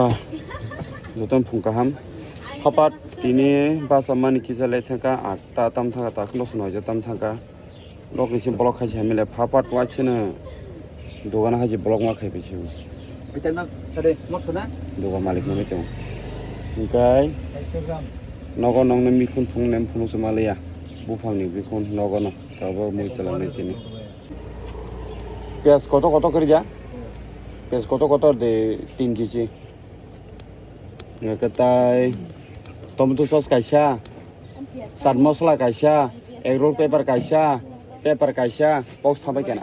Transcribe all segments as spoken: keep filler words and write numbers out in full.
Ah, jotono phung kaham. Phapat tini basa mani kisa le thangka, atta tam thangka, ta kheno swnoi je tam thangka. Lok ni sim block khai se hamile phapat wai se no. Dogan hai se block ma khai bisi. Ita na kade mo sona? Dogan malik no chong. Hingkai. Nogo nong no mikhun phung nem phunu se maliya. Buphang ni bikhun nogo no. Tabo mui chala nai tini. Piyaj koto koto kori ja? Piyaj koto koto de tin kg. Nge ketai tomato sauce kaisa, chaat masala kaisa, egg roll paper kaisa, paper kaisa, box thabai kena.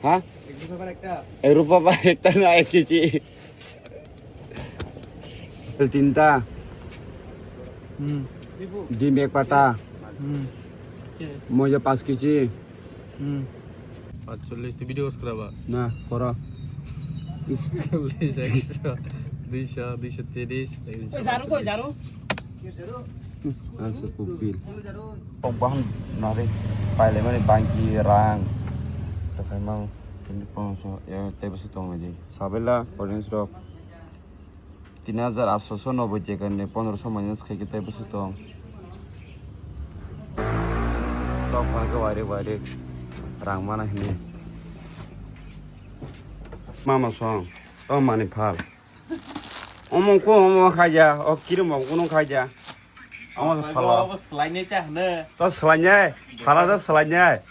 Ha? Egg roll paper ekta na ek kg. Apple tinta. Hmm. Dim ek pata. Hmm. Moja pas kg. Hmm. Patchollish, tu video kora ba? Na, kora. Chollish, eksho, duisho, duisho tiris, tinsho. Koi jaru, koi jaru? Ang se kupil. Kok bahan nari, paile mani bangki rang. Takai mang, tini pangso, ya, tebo se tong aji. Sabela, audience rok. Tin hajar atso noboi teka ni pondroso minus khai khe tei bwswk tong. Tok phano khe wairi wairi rang mana hini. Mama song, o mani phal. Omo ko omo khaja, o kirim omo kuno khaja. Omo phala. Obo swlainai ta hne. To swlainai, phala to swlainai.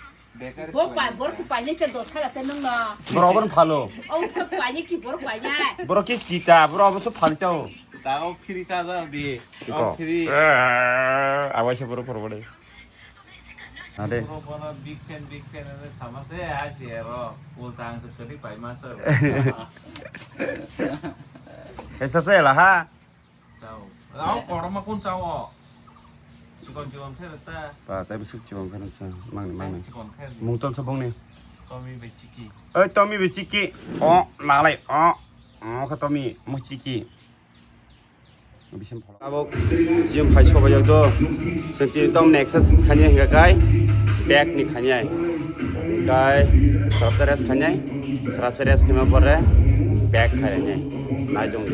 Bo pa-, borok khe painai khe dos thaga se nwng no. Borok obono phalo. O khe painai ki borok painai. Borok khe kita, borok obo se phal chao. Da o free charger di. Iko. O free. Eh, abai se borok phor bode. Ade. Borok bono big fan, big fan ane sama se a di ro. Ulta ang se kadi pai ma chao. Esa se la ha. Chao. Lao korma kun chao. Chikon chikon khe ta. Pa, tai bwswk chikon khe sa, mangni, mangni. Chikon khe. Mung ton sa bongni. Tomi be chiki. Oi, Tomi be chiki. O, nalai. O, o khe Tomi, mo chiki. Bisim phala. Abo jim phai sobai jak do. Senti tom next sani hingga kai. Back ni khanyai. Kai, sarap rest khanyai. Sarap rest khima pore back khanyai. Nai jong.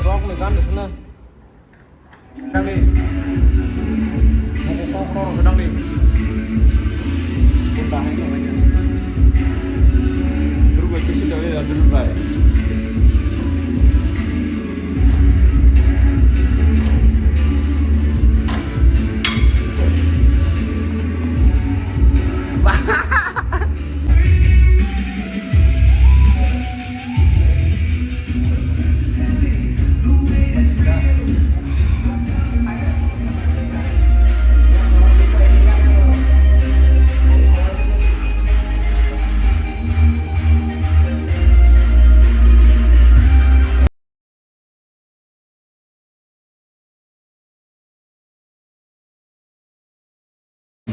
Rok ni gan sene. Dangni. Moko kok rok dangni. Kunda hai kok aja. Duruk bai kisi dangni la duruk bai.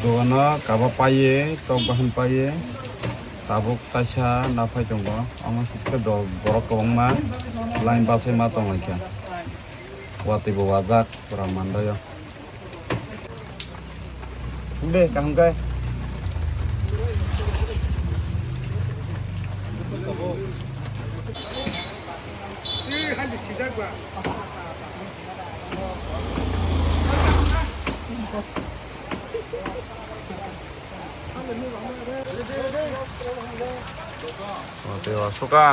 Dogano kaba paiye, tok bahan paiye, tabuk kaisa naphai tongo. Omo sukhe do borok kwbangma line bachai ma tonglaikha. Watwi bo wajak pura mandaio. Be, kaham khe. O, tei o, suka.